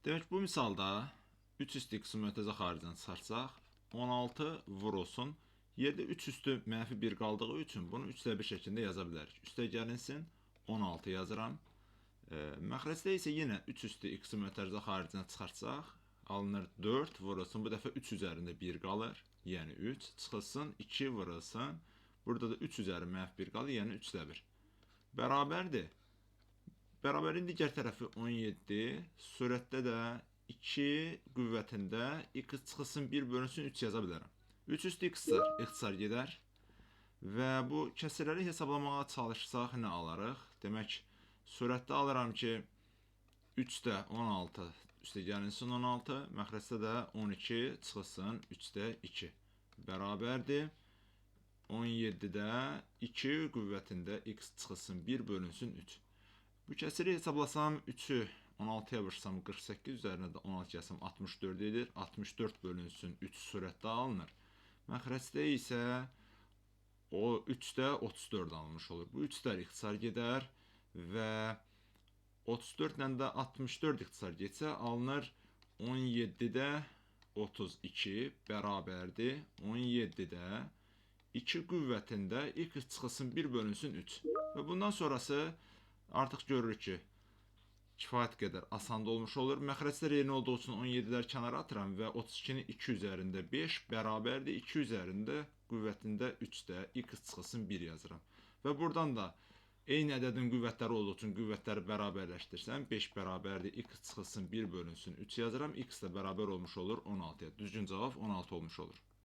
Demək, bu misalda 3 üstü x-i mötərizə xaricdən çıxartsaq, 16 vurulsun. Yerdə 3 üstü mənfi 1 qaldığı üçün bunu 3 ilə 1 şəklində yaza bilərik. Üstə gəlinsin, 16 yazıram. Məxrəcdə isə yenə 3 üstü x-i mötərizə xaricdən çıxartsaq, alınır 4 vurulsun. Bu dəfə 3 üzərində 1 qalır, yəni 3. Çıxılsın, 2 vurulsun. Burada da 3 üzəri mənfi 1 qalır, yəni 3 ilə 1. Bərabərdir. Bərabərin digər tərəfi 17, surətdə də 2 qüvvətində x çıxılsın 1 bölünsün 3 yaza bilərəm. 3 üstü x-lar ixtisar gedər və bu kəsirləri hesablamağa çalışsaq nə alarıq? Demək, surətdə alıram ki, 3-də 16 üstə gəlinsin 16, məxrəcdə də 12 çıxılsın 3-də 2 bərabərdir. 17-də 2 qüvvətində x çıxılsın 1 bölünsün 3. Bu kəsiri hesablasam 3-ü 16-ya vursam 48, üzərinə də 16 yazsam 64 edir. 64 bölünsün 3 surətdə alınır. Məxrəcdə isə o 3-də 34 alınmış olur. Bu 3-lər ixtisar gedər və 34 ilə də 64 ixtisar getsə alınır 17-də 32 bərabərdir. 17-də 2 qüvvətində x çıxılsın 1 bölünsün 3. Və bundan sonrası artıq görürük ki, kifayət qədər asan olmuş olur. Məxrəclər eyni olduğu üçün 17-lər kənara atıram və 32-ni 2 üzərində 5 bərabərdir. 2 üzərində qüvvətində 3-də x çıxılsın 1 yazıram. Və buradan da eyni ədədin qüvvətləri olduğu üçün qüvvətləri bərabərləşdirsəm 5 bərabərdir. X çıxılsın 1 bölünsün 3 yazıram. X də bərabər olmuş olur 16-ya. Düzgün cavab 16 olmuş olur.